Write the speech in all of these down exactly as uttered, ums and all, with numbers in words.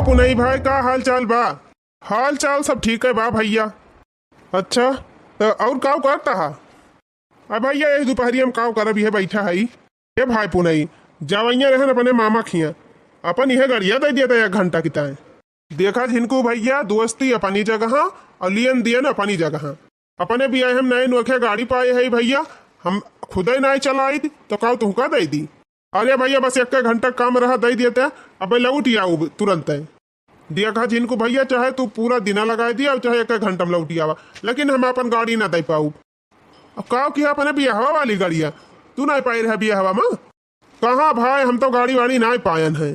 पुनई भाई, का हाल चाल बा? हाल चाल सब ठीक है बा भइया। अच्छा, त अउर काउ करत हा? अब भइया, यही दुपहरिया में काउ करब, इहे बैठा हई। ए भाई पुनई, जवइया रहन अपने मामा खिया, अपन इहे गड़िया दइ दिया त एक घंटा की ताए। देखा झिनकू भइया, दोस्ती अपनी जगह अउर लियन दियन अपनी जगह। अपने बियाहे में नए नोखे गाड़ी पाए हई भइया, हम खुदइ नाहीं चलाइत, त काउ तुहका दइ दी? अरे भइया, बस एक्के घंटा काम रहा, दइ दिया त, अबे लौटि आउब तुरंतइ। देखा झिनकू भइया, चाहे तू पूरा दिना लगाइ दिया अउर चाहे एक्के घंटा में लौटि आवा, लेकिन हम अपन गाड़ी न दइ पाउब। अब काउ किहा अपने बियाहवा वाली गड़िया, तू नाहीं पाए रहा बियाहवा में? कहाँ भाई, हम तउ गाड़ी वाड़ी नाहीं पायन है।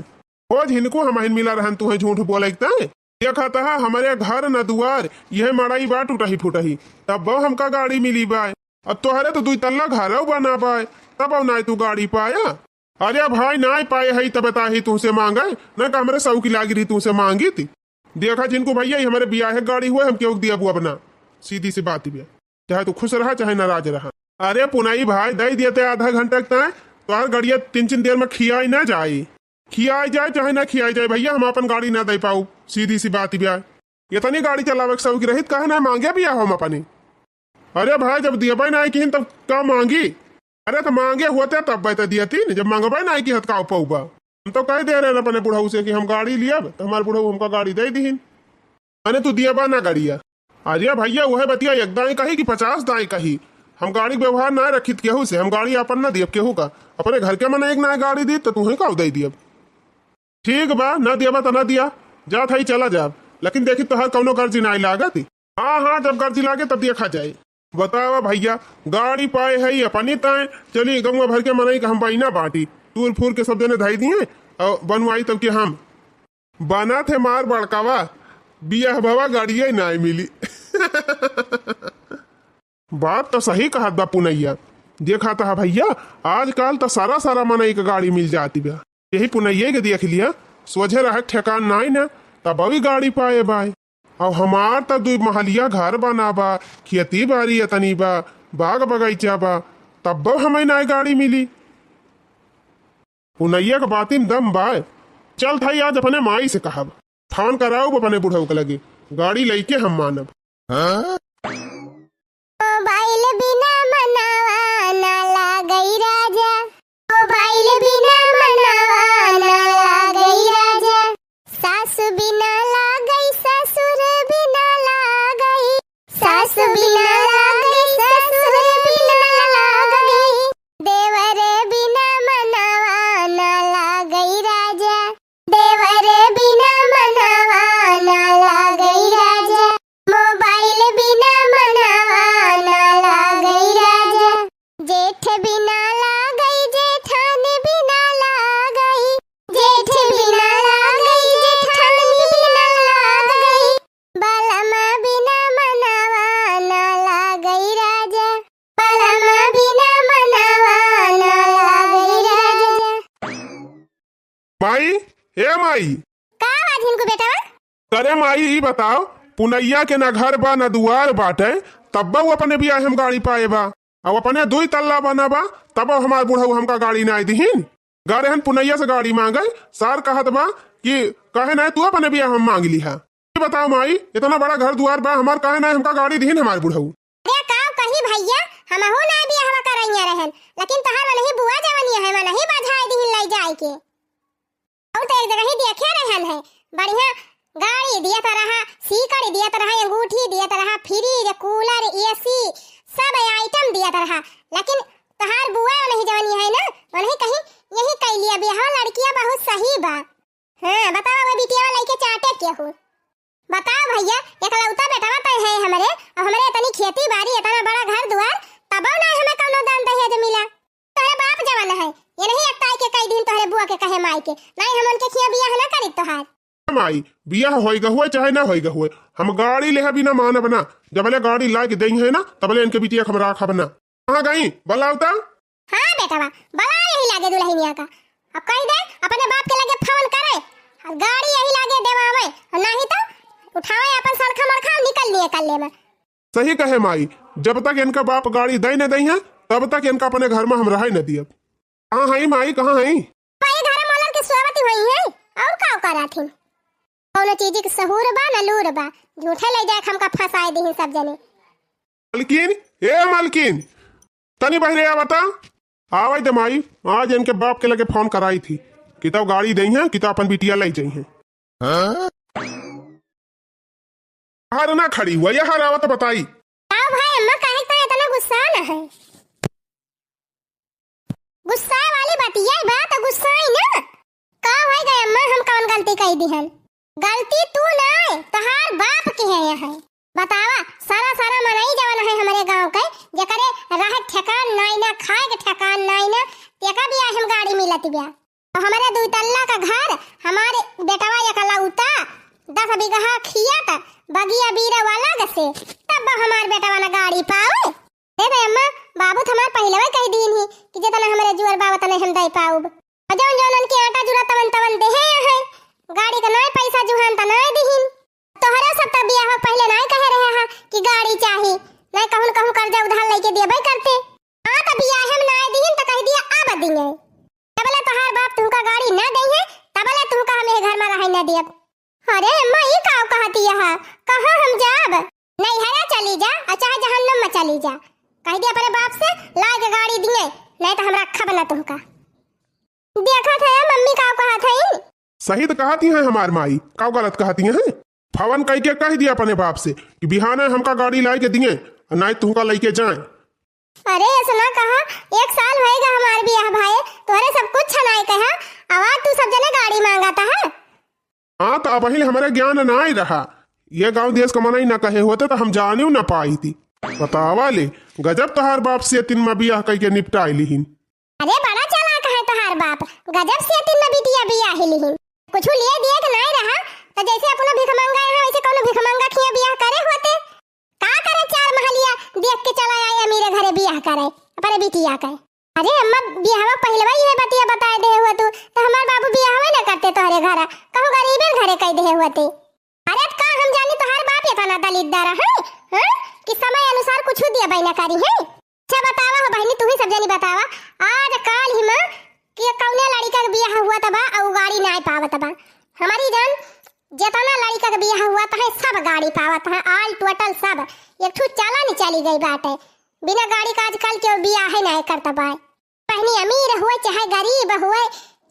ओ झिनकू, हमहिन मिला रहन, तू है झूठ बोलइ के तैं। देखत हा हमरे घर न दुआर, इहे मड़ई बा टूटही फूटही, तब्बउ हमका गाड़ी मिली बाय। अब तोहरे तउ दुइ तल्ला घरउ बना बाय, तब्बउ नाहीं तू गाड़ी पाया। अरे भाई, नाहीं पाए हई तब ताही तुहसे मांगइ, न त हमरे सौकी लागि रही तुहसे मांगित। देखा झिनकू भइया, ई हमरे बियाहे गाड़ी हुए, हम केहू के दियब अब ना। सीधी सी बात बा, चाहे तू खुश रहा, चाहे नाराज रहा। अरे पुनई भाई, दइ दिया त आधा घंटा के ताए, तोहार गड़िया तीन तीन देर में खियाई ना जाई। खियाई जाए चाहे ना खियाई जाए भइया, हम अपन गाड़ी ना दइ पाउब, सीधी सी बात बा। इतनी गाड़ी चलावे के सौक रहित, काहे ना मांगे बियाह हम अपने। अरे भाई, जब दियबइ नाहीं किहिन तब का मांगी? अरे त मांगे होते तब्बइ त दियतीन, जब मांगबइ नाहीं किहत का पउबा? हम तउ कहि दे रहे अपने बुढ़ऊ से कि हम गाड़ी लियब, त हमार बुढ़ऊ हमका गाड़ी दइ दिहिन। अने तू दियबा ना गड़िया। अरे भइया, उहे बतिया एक दाईं कही कि पचास दाईं कही। हम गाड़ी के व्यवहार ना रखित केहू से, हम गाड़ी आपन ना दियब केहू का। अपने घर के मनई के ना गाड़ी दी, त तुहई का दइ दियब। ठीक बा, ना दियबा त ना दिया, जात हई चला जाब, लेकिन देखी तोहार कउनो गर्जी नाहीं लागत। हाँ, हाँ, जब गर्जी लागे तब देखा जाए। बतावा भइया, गाड़ी पाए हई अपनी ताए, चली गउँवा भर के मनई का हम बइना बाटी, तूर फूर के सब जने धइ दिए अउर बनवाई तब के हम। बनत है मार बड़कावा, बियाह भवा गाड़िये नाहीं मिली। बात त सही कहत बा पुनइया। देखत हा भइया, आजकाल त सारा सारा मनई के गाड़ी मिल जाती बा। यही पुनइये के देख लिया, सोझे रहे ठेकान नाहीं ना, तब अभी गाड़ी पाए बाय। अउर हमार त दुइ महलिया घर बना बा, खेती बारी एतनी बा, बाग बगइचा बा, तब्बो हमइ नाहीं गाड़ी मिली। पुनइया के बाती में दम बाय। चलत हई आज अपने माई से कहब, फोन कराउब अपने बुढ़ऊ के लगे, गाड़ी लइके हम मानब। मोबाइल बिना मनवा ना लागई राजा, मोबाइल बिना मनवा ना लागई राजा। सासु बिना लागई, ससुर बिना लागई, सासु बिना लागई, ससुर बिना लागई। देवर बिना मनवा ना लागई राजा, देवर बिना मनवा ना लागई राजा। मोबाइल बिना मनवा ना लागई राजा। जेठ बिना लागई, जेठान बिना लागई, जेठ बिना लागई, जेठान बिना लागई। बलमा बिना मनवा ना लागई राजा, बलमा बिना मनवा ना लागई राजा। माई, ए माई। का बा झिनकू बेटवा? करे माई, ई बताओ, पुनइया के ना घर बा, ना दुआर बाटे, तब्बो अपने बियाहे में गाड़ी पाए बा। अउ अपने दुई तल्ला बना बा, तब्बो हमार बुढ़ऊ हमका गाड़ी नाई दिहिन। गा रहन पुनइया से गाड़ी मांगे, सार कहत बा कि काहे नाई तू अपने बियाहे में मांग लिहा। ई बताओ माई, इतना बड़ा घर दुआर बा हमार, काहे नाई हमका गाड़ी दिहिन हमार बुढ़ऊ? अरे का कही भइया, हमहू ना बियाहवा करइया रहन, लेकिन तोहार मनही बुआ जवनिया है, मनही बझाए दिहिन लई जाए के। अउ तो एक जगह ही देखे रहन है, बढ़िया गाड़ी दियत रहा, सीकड़ दियत रहा, अंगूठी दियत रहा, फ्रिज, कूलर, एसी, सब आइटम दियत रहा, लेकिन तोहार बुआ मनही जवनिया है ना, मनही कहीं यही कइ लिया बियाह, लड़किया बहुत सही बा। हाँ, बतावा, वो बिटिया लइके चाटे केहू। बताओ भइया, एकलौता बेटवा तय है हमरे, अउ हमरे इतनी खेती बारी, इतना बड़ा घर दुआर, तबो ना हमें कौनो दान दहेज मिला। तोहरे बाप जवन है, ये नहीं अकताई के कई दिन तोहरे बुआ के कहे माई के, नहीं हम उनके खिया बियाह ना करी तोहार। माई, बियाह होइगा हुए चाहे ना होइगा हुए, हम गाड़ी लेहा बिना मानब ना। जबले गाड़ी लाइके देइहैं ना, तबले इनके बिटिया के हम राखब ना। कहाँ गई? बलावता। हाँ बेटवा, बला यही लागे दुल्हनिया का। अब कहि दे, अपने बाप के लगे फोन करे, अउ गाड़ी यही लागे देवावे, अउ नाही तो उठावे अपन सड़खा मड़खा अउ निकल लिए कल्ले में। सही कहे माई, जब तक इनका बाप गाड़ी दे न दइहैं, तब तक इनका अपने घर में हम रहे न दियब। कहाँ हई माई, कहाँ हई? माई घर में मोलर के सोवती हुई है, अउ का करा थी? कौनो चीज के सहूर बा न लूर बा, झूठे लइ जाए के हमका फंसाए दिहिन सब जने। मालकिन, ए मालकिन, तनी बहरे आवा त। आवइ दे माई, आज इनके बाप के लगे फोन कराई थी कि तउ गाड़ी दइहैं, कि तउ अपन बिटिया लइ जइहैं। हाँ? बाहर ना खड़ी हुआ, यहाँ आवा त बताई। का भाई अम्मा, काहे का इतना गुस्सा न है? गुस्सा वाली बतिया बा त गुस्साई ना। का होइ गए अम्मा, हम कौन गलती कइ दिहन? गलती तू नाय, तोहार बाप के है यहाँ। बतावा, सारा सारा मनई जवन है हमरे गाँव के, जेकरे रहे ठेकान नाई ना, खाए के ठेकान नाई ना, तेका बियाहे में गाड़ी मिलत बिया। तो हमरे दुई तल्ला का घर, हमारे बेटवा एकलौता, दस बीघा खियत, बगिया बीरा अलग से, तब हमार बेटवा ना गाड़ी पावे। अरे बे अम्मा, बाबू त हमार पहिलवे कहि दीन ही कि जेतना हमरे जुअर बा ओतने हम दइ पाउब। अउर जौन जौन उनके आटा जुरा तवन तवन देहे हैं, गाड़ी का नाय पैसा जुहान त नाय दिहिन। तोहरे सब त बियाह पहिले नाय कहे रहे हा कि गाड़ी चाही, नाय कहून कहून कर्जा उधार लइके देबइ करते। हाँ, त बियाहे में नाय दिहिन त कहि दिया अब दिए। जबले तोहार बाप तुहका गाड़ी ना दइहे, तबले तुहका हम एह घर में रहइ ना देब। अरे अम्मा, ई का कहती यह? कहाँ हम जाब? नैहरा चली जा, अउर चाहे जहन्नम में चली जा। कहि दे अपने बाप से, लाइ के गाड़ी दिए, नाहीं त हम रखब ना तुहका। देखत है मम्मी का कहत है। सही त कहती हैं हमार माई, का गलत कहती हैं? फोन कइके कहि दिया अपने बाप से कि बिहाने हमका गाड़ी लाइ के दिए, नाहीं तुहका लइके जाए। अरे, ऐसा ना कहा, एक साल भइगा हमार बियाह भए, तोहरे सब कुछ छनाई कहा, आवाज तू सब जने गाड़ी मांगत है। हाँ, त अबहिन हमरे ज्ञान नाई रहा, ये गाँव देश का मनई ना कहे होते त हम जानियो ना पाई थी। बतावा ले, गजब तोहार बाप से तीन में बियाह कइके निपटाई लिहिन। अरे, बड़ा चालाक है तोहार बाप, गजब से तीन में बिटिया बियाह लिहिन। कुछ लिए दिए के नाई रहा, त जैसे अपना भिखमंगा यहाँ, वैसे कौनो भिखमंगा खिया बियाह करे होते। का करे, चार महलिया देख के चला आए अमीरे घरे बियाह करे अपने बिटिया के। अरे अम्मा, बियाहवा पहिलवा इहे बतिया बताए देहे हुआ तू, त हमार बाबू बियाहवे न करते तोहरे घरा, कहूँ गरीबन घरे कइ देहे हुआ ते। अरे त का हम जानी तोहार बाप एतना दलिद्दर है, हैं? कि समय अनुसार कुछ दिया बैना करी है। अच्छा बतावा हो बहिनी, तू ही सब जनी बतावा, आज काल ही माँ कि कौने लड़िका के बियाह हुआ त बा अउ गाड़ी नाय पावत बा। हमरी जान जेतना लड़िका के बियाह हुआ त है, सब गाड़ी पावत है, all total सब। एक ठू चाला नहीं चली गई बाटे, बिना गाड़ी का आजकल केहू बियाह ही नाय करत बा। बहिनी अमीर हुए चाहे गरीब हुए,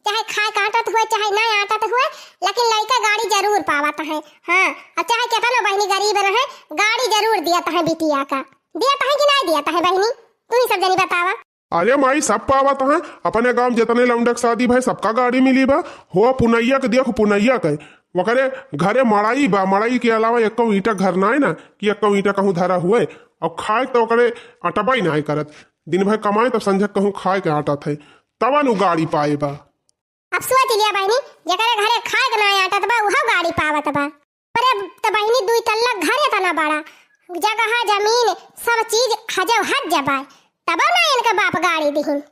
चाहे खाए काटत हुए चाहे नाय आटत हुए, लेकिन लड़िका गाड़ी जरूर पावत है। हाँ, अउर चाहे केतना बहिनी गरीब रहे, गाड़ी जरूर दियत है बिटिया का। दियत है कि नाय दियत है बहिनी, तू ही सब जनी बतावा। अरे माई, सब पावत हैं। अपने गाँव में जितने लौंडा के शादी भए, सबका गाड़ी मिली बा। हो पुनैया के, देख पुनैया के, ओकरे घरे मड़ई बा, मड़ई के अलावा एक्को ईंटा घर नाई ना कि एक्को ईंटा कहूँ धरा हुए। अउर खाए तो ओकरे अटबई नाई करत, दिन भर कमाए तब संझक कहूँ खाए के आटत है, तबन उ गाड़ी पाए बा। अब सोच लिया बहिनी, जेकरे घरे खाए के नाई आटत बा, उहो गाड़ी पावत बा। अरे त बहिनी, दुई तल्ला घर एतना बड़ा, जगह जमीन सब चीज हजव हज जबाय, तबो ना इनका बाप गाड़ी दिहिन।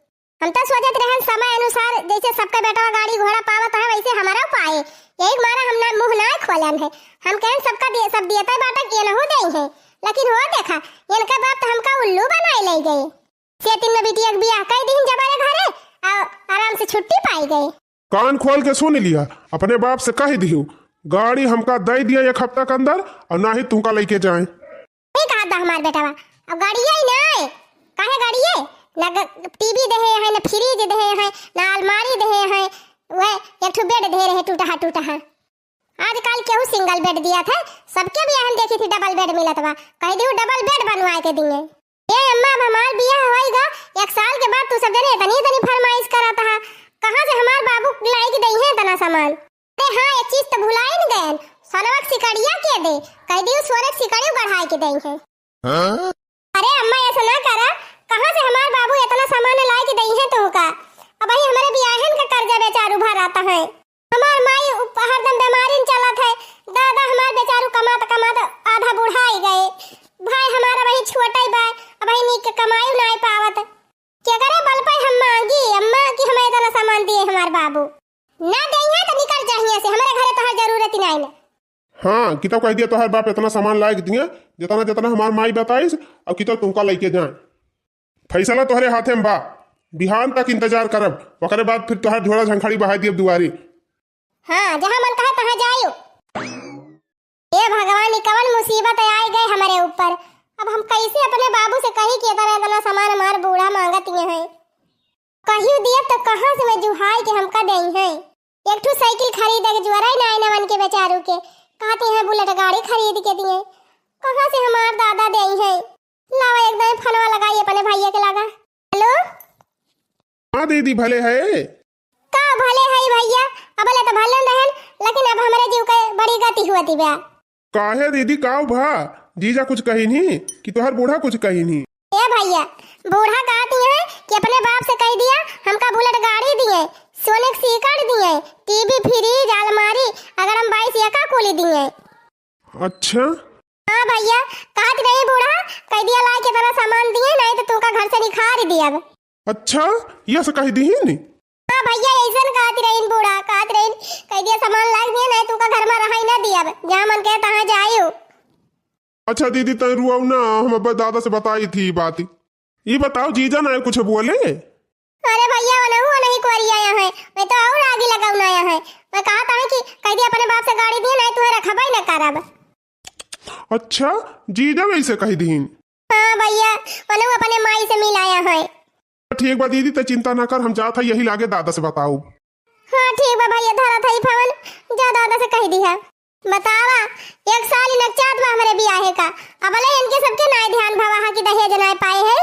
हम तो सोचत रहन समय अनुसार जैसे सबका बेटवा गाड़ी घोड़ा पावत है वैसे हमारा पाए, यही मारा हम ना मुँह ना खोलन है। हम कहन सबका दिए, सब दियत बाटा के नहु दे है, लेकिन हो देखा इनका बाप तो हमका उल्लू बनाए ले गए। से तीन में बिटिया के बियाह कई दिहिन जबारे घरे, आ आराम से छुट्टी पाई गए। कान खोल के सुन लिया, अपने बाप से कह दियो, गाड़ी हमका दे दिया एक हफ्ता के अंदर, और ना ही तुमका लेके जाए। नहीं कहा था हमार बेटवा, अब गाड़िया ही ना है, काहे गाड़िए? ना ग-, टीवी देहे है, ना फ्रिज देहे है, ना अलमारी देहे है, वह एक ठो बेड दे रहे टूटहा टूटहा। आजकल केहू सिंगल बेड दिया था, सबके बियाह में देखी थी डबल बेड मिलत बा। कह दियो डबल बेड बनवाए के दिए। ए अम्मा, अब हमार बियाह होइगा, एक साल के बाद तू सब जने इतनी इतनी फरमाइश करत हा, कहाँ से हमार बाबू लाई के दई है इतना सामान? अरे हाँ, एक चीज तो भुलाई न गए, सोनवा के सिकड़िया के दे, कह दियो सोने के सिकड़ियो गढ़ाई के दई है। हाँ? अरे अम्मा, ऐसा ना करा, कहाँ से हमार बाबू इतना सामान लाई के दई है तुमका? अब भाई हमारे बियाहन का कर्जा बेचारू भराता है। हमार माई उप-, हरदम बीमारी में चलत है। दादा हमार बेचारू कमात कमात आधा बुढ़ाई गए। भाई हमारा वही छोटा ही बा, अब वही नीक के कमाई नाई पावत। केकरे बल पे हम मांगी अम्मा कि हमें इतना सामान दिए हमार बाबू? ना दइहे तो निकल जाइए से, हमारे घरे तोहर जरूरत ही नाई ना। हाँ, कितौ कह दिया तोहर बाप इतना सामान लाए के दिए, जितना जितना हमार माई बताइस, अब कितौ तुमका लेके जाए। फैसला तोहरे हाथे में बा, बिहान तक इंतजार करब, ओकरे बाद फिर तोहार झोला झंखड़ी बहाई दियब दुआरी। हाँ, जहाँ मन कहे तहाँ जाइयो। कवन मुसीबत आइ गए हमरे ऊपर। अब हम कैसे अपने बाबू से कही कि इतना, इतना सामान हमार बूढ़ा मांगत ये हैं। कहियो दियब तो कहाँ से मैं जुहाई के हमका देई हैं? एक ठो साइकिल खरीदे के जुअराई ना आइना मन के बेचारू के, कहती हैं बुलेट गाड़ी खरीद के दिए। कहाँ से हमार दादा देई हैं? लावा एकदम फोनवा लगाई अपने भैया के लगा। हेलो। हाँ दीदी, भले है? का भले है भैया, अबले तो भले रहन, लेकिन अब हमरे जीव के बड़ी गति हुआ थी बा। काहे दीदी, का भा? जीजा कुछ कही नहीं कि तोहर बूढ़ा कुछ कही नहीं? ए भैया, बूढ़ा कहती हैं कि अपने बाप से कह दिया, हमका बुलेट गाड़ी दिए, सोने के सीकड़ दिए, टीवी, फ्रिज, अलमारी, अगर हम बाईस एका कुली दिए। अच्छा। हाँ भैया, कहत रही बूढ़ा, कह दिया ला के इतना सामान दिए, नहीं तो तुमका घर से निखार दियब। अच्छा, ये से कह दीन? हाँ भैया, ऐसन कहत रहीन बूढ़ा, कहत रहीन, कह दिया सामान लाग दिए, नहीं तुमका घर में रहाई ना दियब, जहाँ मन कहे तहाँ जाइयो। अच्छा दीदी, तै रुआऊ ना, हम अब दादा से बताई थी बात। ये बताओ जीजा ना कुछ बोले? अरे भैया, वो नहीं, वो नहीं कोरी आया है, मैं तो और आगे लगाऊ ना आया है। मैं कहा था कि कह दिया अपने बाप से गाड़ी दिए, नहीं तुम्हें रखबा ही ना करब। अच्छा, जीजा वैसे कह दीन? हाँ भैया, वो लोग अपने माई से मिल आया है। ठीक बा दीदी, ते चिंता ना कर, हम जात है यही लागे दादा से बताऊ। हाँ ठीक बा भैया, धरा था ही फोन, जा दादा से कह दिया। बतावा, एक साल इनक चाहत बा हमरे बियाहे का, अबले इनके सबके नाय ध्यान भवा हा कि दहेज नाय पाए है।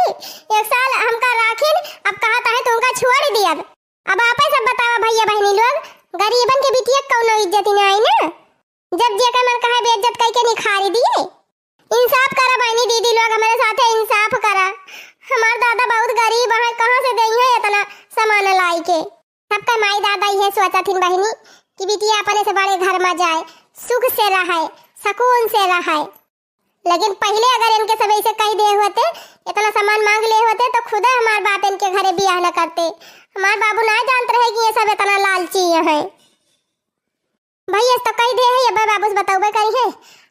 एक साल हमका राखिन, अब कहा ताहे तुमका छोड़ दियब। अब आपे सब बतावा भैया बहनी लोग, गरीबन के बिटिया कौनो इज्जत ही नाई ना, जब जेकर मन कहे बेइज्जत कई के निखारी दिए। इंसाफ करा बहनी दीदी लोग, हमरे साथे इंसाफ करा। हमार दादा बहुत गरीब है, कहाँ से देई है इतना सामान लाई के? सबका माई दादा इहे सोचत हिन बहिनी कि बिटिया अपने से बड़े घर में जाए, सुख से रहे, सुकून से रहे। लेकिन पहिले अगर इनके सब ऐसे कह दे होते, इतना सामान मांग ले होते, तो खुदे हमार बाप इनके घरे बियाह न करते। हमार बाबू ना जानत रहे कि ये सब इतना लालची है। भैया तो कह दे है, अब बाबू से बतौबे करी है,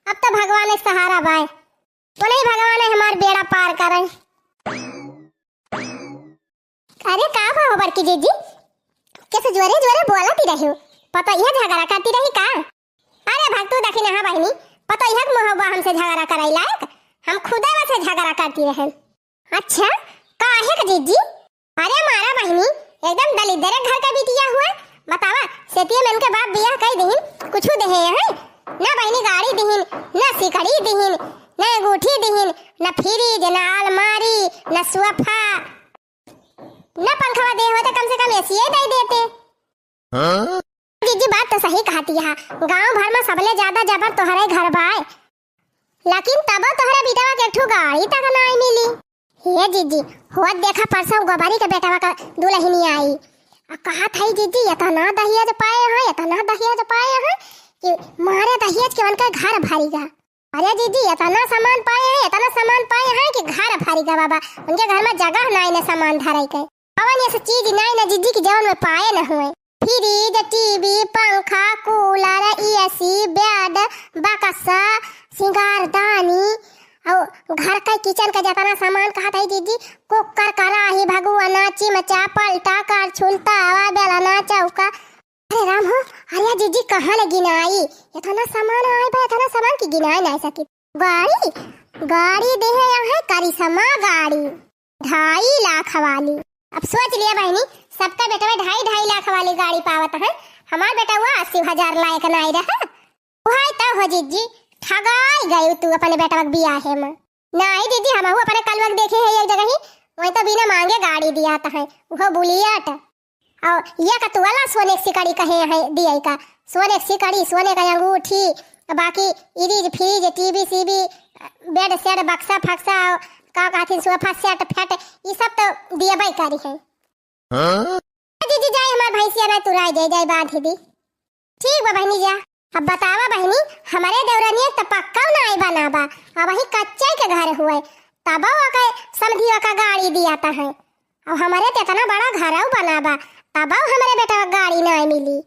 अब तो भगवान एक सहारा बाय। वो नहीं भगवान है हमार बेड़ा पार करे। अरे का भा हो बड़की जीजी, कैसे जोरे जोरे बोलती रही हो? पतोहिया झगड़ा करती रही का? अरे भक्तू देखी ना बहिनी, पतोहिया के मुँह बा हमसे झगड़ा कराई लायक, हम खुदे से झगड़ा करती रहे। अच्छा, काहे का जीजी? अरे मारा बहिनी, एकदम दलिद्दर घर का बिटिया हुआ। बतावा, सेतिया में उनके बाप बियाह कई दिहिन, कुछ देहे हैं? ना बहिनी गाड़ी दिहिन, ना सिकड़ी दिहिन, ना अंगूठी दिहिन, ना फ्रिज, ना अलमारी, ना सोफा, ना पंखवा दे होते, कम से कम एसीए दे देते। हाँ? जीजी बात तो सही कहती है, गांव भर में सबले ज्यादा जबर तोहरे घर बाय, लेकिन तबो तोहरे बेटवा के एक ठो गाड़ी तक नाई मिली। हे जीजी, होत देखा परसों गोबरी के बेटवा का दुल्हनी आई। आ कहा था जीजी, इतना दहेज पाए हैं, इतना दहेज पाए हैं कि मारे दहेज के उनका घर भरी गा। अरे जीजी, इतना सामान पाए हैं, इतना सामान पाए हैं कि घर भरी गा बाबा, उनके घर में जगह नाई ने सामान धरे के। कवन ऐसा चीज नाई ना जीजी की जवन में पाए न हुए। फ्रिज, टीवी, पंखा, कूलर, एसी, बेड, बक्सा, सिंगारदानी, और घर का किचन का जितना सामान कहत है जीजी, कुकर, कढ़ाई, भगोना, चिमचा, पलटा, करछुल, तावा, बेलना, चौका। अरे राम हो, अरे जीजी कहाँ ले गिनाई? इतना सामान आए बा, इतना सामान की गिनाए ना सकी। गाड़ी, गाड़ी देहे यहाँ करिश्मा गाड़ी। ढाई लाख वाली। अब सोच लिया बहिनी, सबका बेटवा ढाई ढाई लाख वाली गाड़ी पावत है, हमार बेटवा अस्सी हजार लायक नाई रहा। वही तो हो जीजी, ठगाई गई तू अपने बेटवा के बियाहे में। नाई जीजी, हमहू अपने कलवा के देखे है एक जगह ही, वही तो बिना मांगे गाड़ी दियात है, वो बुलेट। और ये कतुआला सोने के सिकड़ी कहे है दिए का, सोने के सिकड़ी, सोने का अंगूठी, बाकी इरीज फ्रीज, टीवी सीवी, बेड सेट, बक्सा फक्सा, का कहथिन सोफा सेट फेट, ई सब तो दियबे करी है। हाँ? जीजी जाए हमार भैंसिया ना तुराई जाए, जाए बांध दी। ठीक बा बहनी जा। अब बतावा बहनी, हमारे देवरनिया तो पक्का ना आई बना बा, अब वही कच्चे के घर हुए, तब ओके समधिया का गाड़ी दियाता है। अब हमारे तो इतना बड़ा घर बना बा, तब हमारे बेटा गाड़ी ना मिली।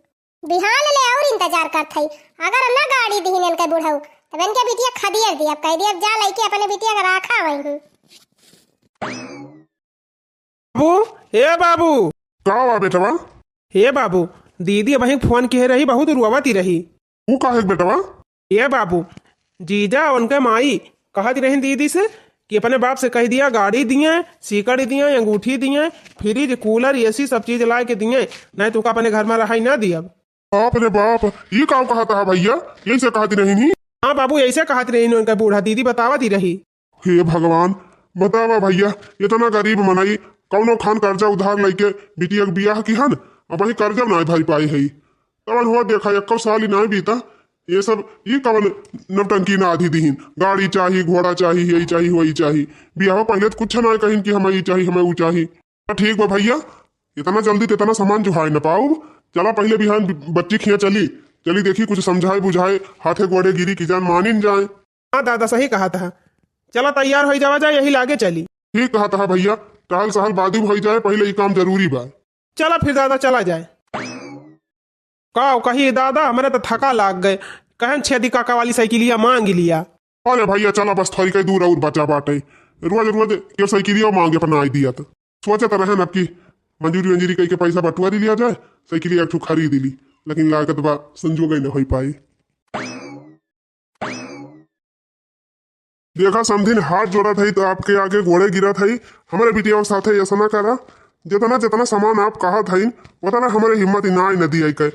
बिहान ले और इंतजार करत हई, अगर ना गाड़ी दिहिन इनके बुढ़ऊ, तब इनके बिटिया खदियर दियब, कह दियब जा लइके अपने बिटिया के राखा वहीं। बाबू, ए बाबू। का बा बेटवा? ए बाबू, दीदी अबहीं फोन किहे रही, बहुत रोवत ही रही। ऊ काहे के बेटवा? ए बाबू, जीजा, उनके माई कहत रही दीदी से कि अपने बाप से कहि दिया, गाड़ी दिए, सीकड़ दिए, अंगूठी दिए, फ्रिज, कूलर, एसी सब चीज लाए के दिए, नहीं तो का अपने घर में रहाई ना दियब। बाप रे बाप, ई का कहत हा भइया? यही से कहत रही नी? हाँ बाबू, यही से कहत रही उनका बूढ़ा दीदी बतावत ही रही। हे भगवान, बतावा भइया, इतना गरीब मनई कौनो खान कर्जा उधार लइके बिटिया के बियाह किहन, अबहीं कर्जा नाहीं भरि पाए हई। तवन हुआ देखा, एक्को साल ही नाहीं बीता, ये सब, ये कवन नौटंकी ना आधी दिहिन, गाड़ी चाही, घोड़ा चाही, यही चाही, वही चाही। बियाह पहिले तो कुछ नाहीं कहिन कि हमें ई चाही, हमें ऊ चाही। तो ठीक बा भइया, इतना जल्दी तो इतना सामान जुहाए न पाउब। चला पहिले बिहान बच्ची खिया चली, चली देखी कुछ समझाए बुझाए, हाथे गोड़े गिरी कि जान मानिन जाए। हाँ दादा, सही कहत हा। चला तैयार होइ जावा जाए, यही लागे चली। ठीक कहत हा भइया, टहल सहल बादू होइ जाए, पहिले ई काम जरूरी बा। चला फिर दादा, चला जाए। का कही दादा, हमरे तो थका लाग गए, कहन छेदी काका वाली साइकिलिया मांग लिया। अरे भइया चला, बस थोड़ी कई दूर और बचा बाटे, रोज रोज के साइकिलिया मांगे अपना आई दिया। तो सोचत रहन अब की मंजूरी वंजूरी कई के पैसा बटुआरी लिया जाए, साइकिलिया एक ठो खरीद ली, लेकिन लागत बा संजोगे न होइ पाई। देखा समधिन, हाथ जोड़त हई तो आपके आगे गोड़े गिरत हई, हमरे बिटिया के साथे ऐसा ना करा। जितना जितना सामान आप कहत हईन, उतना हमरे हिम्मत ही नाई न दिए के।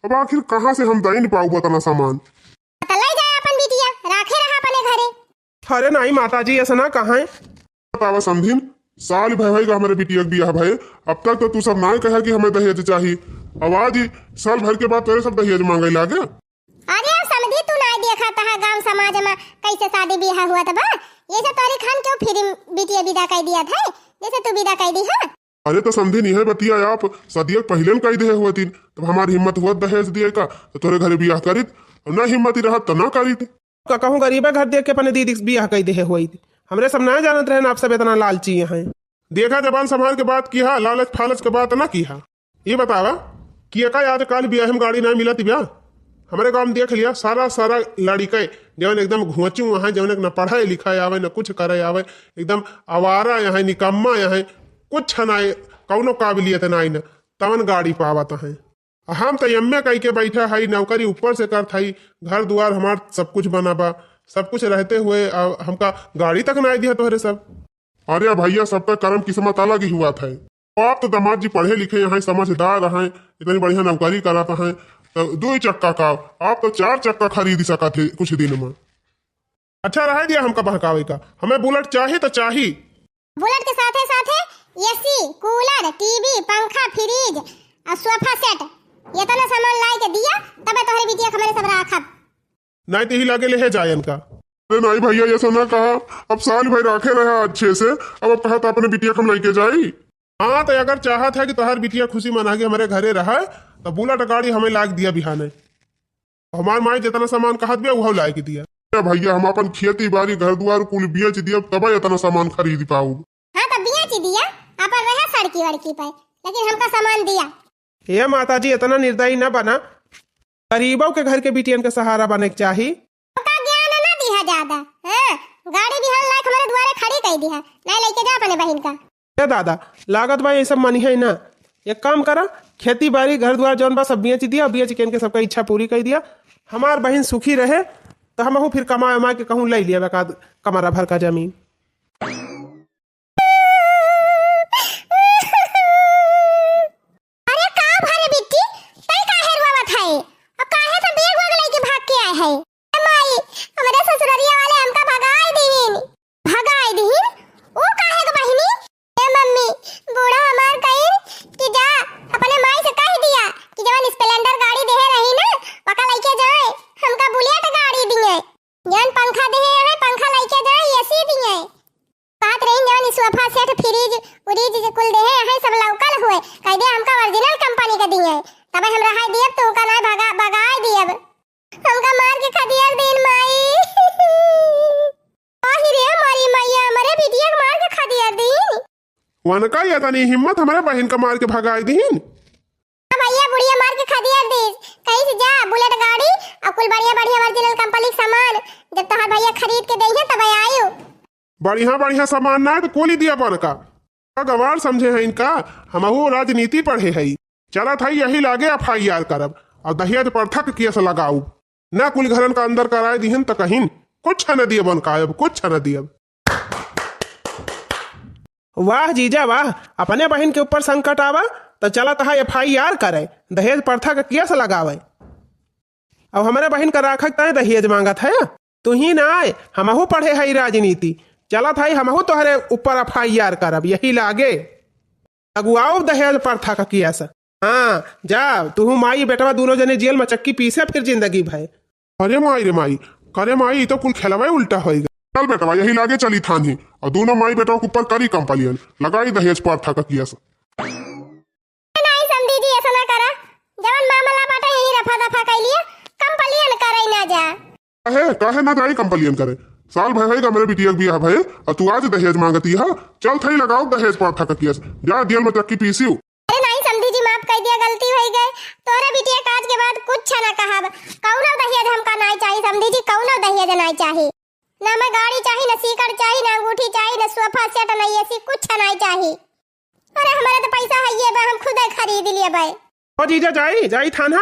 अब आखिर कहाँ से हम दइन पाउब उतना सामान? तो ले जाए अपन बिटिया, राखे रहा अपने घरे। अरे नाई माता जी, ऐसा ना कहा है। बतावा समधिन, साल भय होइगा हमरे बिटिया के बियाह भय, अब तक तो तू सब नाई कहा कि हमें दहेज चाही। अब आज ही साल भर के बाद तोरे सब दहेज मांगे लागे। अरे अब समधी, तू नाई देखत हा गांव समाज में कैसे शादी बियाह हुआ था बा, ये सब तोरे खान क्यों फिर बिटिया विदा कर दिया था, जैसे तू विदा कर दी हा। अरे तो समधिन, यह बतिया आप सदिया के पहिले न कही देहे हुआ तीन, तब हमारी हिम्मत हुआ दहेज दिए का, तो तोरे घरे बियाह करित, और ना हिम्मत ही रहत तो ना करित। का कहूँ गरीबे घर देख के अपने दीदी के बियाह कही देहे हुआ, हमरे सब ना जानत रहन आप सब इतना लालची हैं। देखा जबान संभाल के बात किहा, लालच फालच के बात ना किहा। ये बतावा कि एका आजकल बियाह में गाड़ी ना मिलत बा। हमरे गांव में देख लिया, सारा सारा लड़िके जवन एकदम घुंचू हैं, जवन न पढ़े लिखे आवे, न कुछ करे आवे, एकदम आवारा हैं, निकम्मा हैं, कुछ ना, कौनो काबिलियत ना, न तवन गाड़ी पावत हैं। हम तो एम ए कई के बैठा हई, नौकरी ऊपर से करत हई, घर दुआर हमार सब कुछ बना बा, सब कुछ रहते हुए आ, हमका गाड़ी तक ना दिया तोहरे सब। अरे भइया, सबका करम किस्मत अलग ही हुआ था। आप तो दामाद जी पढ़े लिखे हैं, समझदार हैं, इतनी बढ़िया नौकरी करात हैं, तो दो ही चक्का का, आप तो चार चक्का खरीद सकत है कुछ दिन में। अच्छा, रह दिया हमका बहकावे का, हमें बुलेट चाही तो चाही। बुलेट के साथे साथे एसी, कूलर, टीवी, पंखा, फ्रिज और सोफा सेट, इतना सामान लाए के दिया, तबे तोहरे बिटिया के हमरे सब राखब। नाहीं तो ही लागे ले है जायन का। अरे नाहीं भइया, ऐसा ना कहा, अब साल भर राखे रहा अच्छे से, अब, अब कहा तो अपने बिटिया के हम लेके जाई। हाँ, तो अगर चाहत है कि तोहार बिटिया खुशी मना के हमरे घरे रहे, तो बुलेट गाड़ी हमें लाग दिया बिहाने। हमार माई जितना सामान कहत बिया, उहो लाए के दिया। ए भइया, हम अपन खेती बाड़ी, घर दुआर कुल बेच दिया, तबे इतना सामान खरीद पाऊ। हाँ, तो बेच दिया, अपन रहे सड़की वड़की पे, लेकिन हमका सामान दिया। हे माता जी, इतना निर्दयी न बना, गरीबों के घर के बिटियन के सहारा बने के चाही। ओका ज्ञान ना दिहा ज्यादा, हाँ, गाड़ी बिहान लायक हमारे दुआरे खड़ी कर दिहा, नहीं लेके जा अपने बहिन का। ए दादा, लागत बा ये सब मनिहे ना। एक काम करा, खेती बाड़ी घर दुआर जौन बा सब बेच दिया, बेच के इनके सबका इच्छा पूरी कर दिया। हमार बहिन सुखी रहे, तो हमहू फिर कमा उमा के कहूँ ले लिया एक आध कमरा भर का जमीन। अरे का भरे बिट्टी, तै काहे रोवत है? अब काहे से बैग वैग लेके भाग के आए है? ए माई, हमरे ससुररिया वाले हमका भगाई दीन। भगाई दीन? ओ काहे के बहिनी? ए मम्मी, बूढ़ा हमार कहिन कि जा अपने माई से कह दिया कि जवन स्प्लेंडर गाड़ी देहे रही ना, वका लेके जाए, हमका बुलेट गाड़ी दिए। जवन पंखा देहे है, पंखा लेके जाए, एसी दिए। कहत रही जवन ई सोफा सेट, फ्रिज, उरिज जे कुल देहे है, सब लोकल हुए। कह दे हमका ओरिजिनल कंपनी के दिए, तबे हम रहाई दियब, तो का ना भगा, भगाई दियब। हमका मार के खदियार दीन माई। आही रे हमारी मैया, हमरे बिटिया के मार के खदियार दीन। वनका ये तनी हिम्मत हमरे बहिन का मार के भगाई दीन। हाँ भैया, बुढ़िया मार के खदियार दीस। कहीं से जा, बुलेट गाड़ी और कुल बढ़िया बढ़िया ओरिजिनल कंपनी के सामान जब तोहार भैया खरीद के देइहे तब आयु। बढ़िया बढ़िया सामान ना है तो कोली दिया बनका। गवार समझे हैं इनका, हमहू राजनीति पढ़े हई। चलत हई यही लागे एफ आई आर करब और दहेज प्रथा के केस लगाऊ। ना कुल घरन का अंदर कराए दिहन त कहिन। कुछ न दियब उनका, अब कुछ न दियब। वाह जीजा वाह, अपने बहिन के ऊपर संकट आवा त चलत है एफ आई आर करे, दहेज प्रथा का केस लगावे। अब हमरे बहिन का राखक तय दहेज मांगत है। तू ही ना आए, हमहू पढ़े है राजनीति, चलत है हमहू तोहरे ऊपर एफ आई आर करब, यही लागे। लगवाओ दहेज प्रथा का केस। हाँ, जा, तुहू माई बेटवा दोनों जने जेल में चक्की पीसे फिर जिंदगी भर। अरे माई रे माई, करे माई, ई तो कुल खेलवे उल्टा होई गए। चल बेटवा, यही लागे चली थान ही, और दोनों माई बेटवा के ऊपर करी कंप्लेन, लगाई दहेज प्रथा का केस। नहीं समधी जी, ऐसा ना करा, जवन मामला बाटे यही रफा दफा कर लिए, कंप्लेन करे ना जा। काहे, काहे ना जाई कंप्लेन करे? साल भर है हमरे बिटिया के बियाह भइल, और तू आज दहेज मांगती है? चल थई लगाओ दहेज प्रथा का केस, जा जेल में चक्की पीसियो। अरे नहीं समधी जी, माफ कर दिया, गलती हो गए। तोरे बिटिया के आज के बाद कुछ ना कहब, कौनो दहेज हमका नहीं चाहिए समधी जी, कौनो दहेज नहीं चाहिए। ना मैं गाड़ी चाहिए, ना सीकड़ चाहिए, ना अंगूठी चाहिए, ना सोफा सेट, ना ए सी, कुछ नहीं चाहिए। अरे हमारे तो पैसा है ये बा, हम खुद खरीद लिए बे। ओ जीजा जाई, जाई थाना।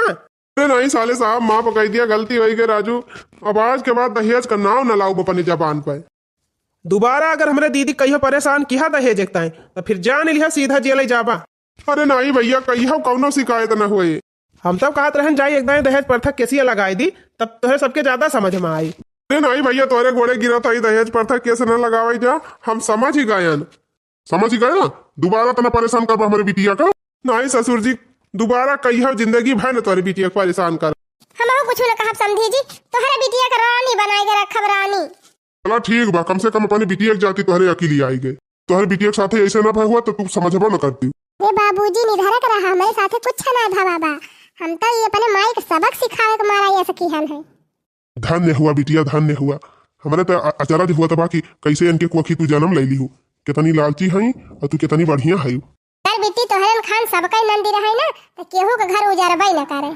अरे नहीं साले साहब, माफ कर दिया, गलती हो गई राजू। अब आज के बाद दहेज का नाव न लाओ अपनी जबान पे। दोबारा अगर हमरे दीदी कहियो परेशान किया दहेज एक ताई, तो फिर जान लिया सीधा जेल जाबा। अरे नहीं भैया, कहियो कौनो शिकायत न होए। हम तब कहत रहन जाई एक दाई दहेज प्रथा केसिया लगाई दी, तब तोहे सबके ज्यादा समझ में आई। अरे नहीं भैया, तोरे गोड़े गिरत हई, दहेज प्रथा केस न लगावे जा, हम समझ ही गयन। समझ ही गए ना, दोबारा तना परेशान करबा हमरे बिटिया का। नहीं ससुर जी, दोबारा कहियो जिंदगी भर न तोरे बिटिया के परेशान कर। हमहू कुछ न कहब समधी जी, तोहरे बिटिया के रानी बनाए के रखब, रानी। चला ठीक बा, कम से कम अपने बिटिया के जाति तोहरे अकेली आई गए। तोहरे बिटिया के साथे ऐसे ना हुआ तो तू समझबो न करती। ए बाबूजी, निधरक रहा, हमरे साथे कुछ ना भवा बा। हम तो ये अपने माई के सबक सिखावे के मारा ये सखी हन है। धन्य हुआ बिटिया, धन्य हुआ। हमरे त अ-, अचरज हुआ तबा कि कैसे इनके कोखी तू जन्म ले ली हो। कितनी लालची हई और तू कितनी बढ़िया हई। चल बिट्टी, तोहरन खान सबके नंदी रहे ना, तो केहू के घर उजरबे न करे।